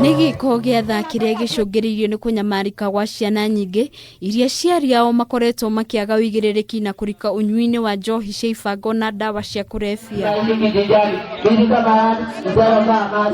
Nĩ gĩko gĩa thaa kĩrĩa gĩcũngĩrĩirio nĩ kũnyamarĩka gwa ciana nyingĩ iria aciari ao makoretwo makĩaga ũigĩrĩrĩki na kũrika ũnyui-inĩ wa njohi cia ibango na ndawa cia kũrebia.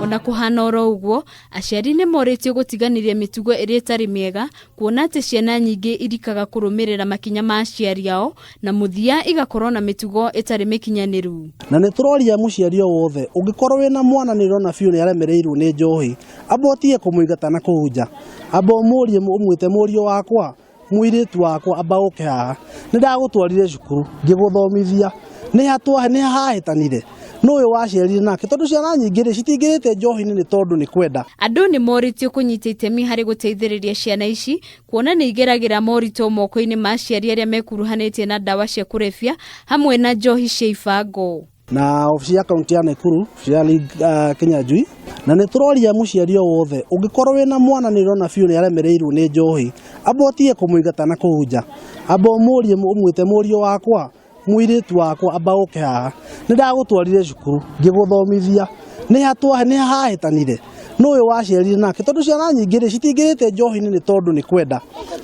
Ona kũhana oro ũguo, aciari nĩ morĩtio gũtiganĩria mĩtugo ĩrĩa ĩtarĩ mĩega kuona atĩ ciana nyingĩ irikaga kũrũmĩrĩra makinya ma aciari ao na mũthia igakorwo na mĩtugo ĩtarĩ mĩkinyanĩru. Na nĩ tũroria mũciari o wothe ũngĩkorwo wĩna mwana nĩ ũrona biũ nĩ aremereirwo nĩ njohi, amba ũtige kũmũingata na kũu nja, amba ũmũrie ũmwĩte mũriũ wakwa, mũirĩtu wakwa amba ũke haha, nĩ ndagũtwarire cukuru ngĩgũthomithia, nĩ ha nĩ ha hahĩtanire, nũ ũyũ wacerire nake, tondũ ciana nyingĩ rĩ citingĩrĩte njohi-inĩ nĩ tondũ nĩ kwenda. Andũ nĩ morĩtio kũnyita itemi harĩ gũteithĩrĩria ciana ici kuona nĩ igeragĩra moritũ moko-inĩ ma aciari arĩa mekuruhanĩtie na ndawa cia kũrebia hamwe na njohi cia ibango. Na obici ya kaunti ya Nakuru, obici ya Kinyanjui, na nĩ tũroria mũciari o wothe ũngĩkorwo wĩna mwana nĩ ũrona biũ nĩ aremereirwo nĩ njohi, amba ũtige kũmũingata na kũu nja, amba ũmũrie ũmwĩte mũriũ wakwa, mũirĩtu wakwa amba ũke haha, nĩ ndagũtwarire cukuru ngĩgũthomithia, nĩ ha nĩ ha hahĩtanire, nũ ũyũ wacerire nake, tondũ ciana nyingĩ rĩ citingĩrĩte njohi-inĩ nĩ tondũ nĩ kwenda,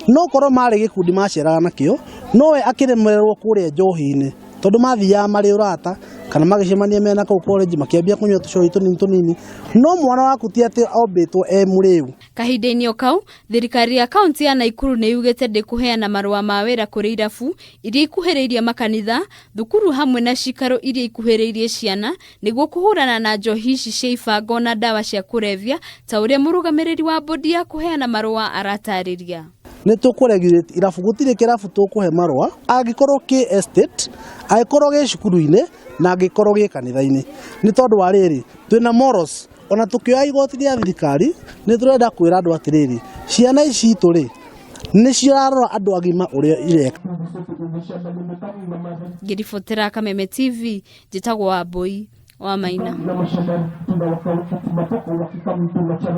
no korwo marĩ gĩkundi maceraga nakĩo, nowe akĩremererwo kũrĩa njohi-inĩ tondũ mathiaga marĩ ũrata kana magĩcemania mena kũu college makĩambia kũnyua tũcohi tũnini tũnini, no mwana waku ti atĩ ombĩtwo e mũrĩu. Kahinda-inĩ o kau, thirikari ya kaunti ya Naikuru nĩ yugĩte ndĩkũheana marũa ma wĩra kũrĩ irabu iria ikuhĩrĩirie makanitha, thukuru hamwe na cikaro iria ikuhĩrĩirie ciana nĩguo kũhũrana na njohi ici cia ibango na ndawa cia kũrebia ta ũrĩa mũrũgamĩrĩri wa bodi ya kũheana marũa aratarĩria. Nĩ tũkũ regulate irabu, gũtirĩ kĩrabu tũkũhe marũa angĩkorwo kĩ estate, angĩkorwo gĩ cukuru-inĩ na angĩkorwo gĩ kanitha-inĩ, nĩ tondũ wa rĩrĩ twĩna morals. Ona tũkĩoya igoti rĩa thirikari nĩ tũrenda kwĩra andũ atĩrĩrĩ, ciana ici citũ rĩ nĩ cirarora andũ agima ũrĩa ireka. Ngĩribotera Kameme TV, njĩtagwo Wambui wa Maina.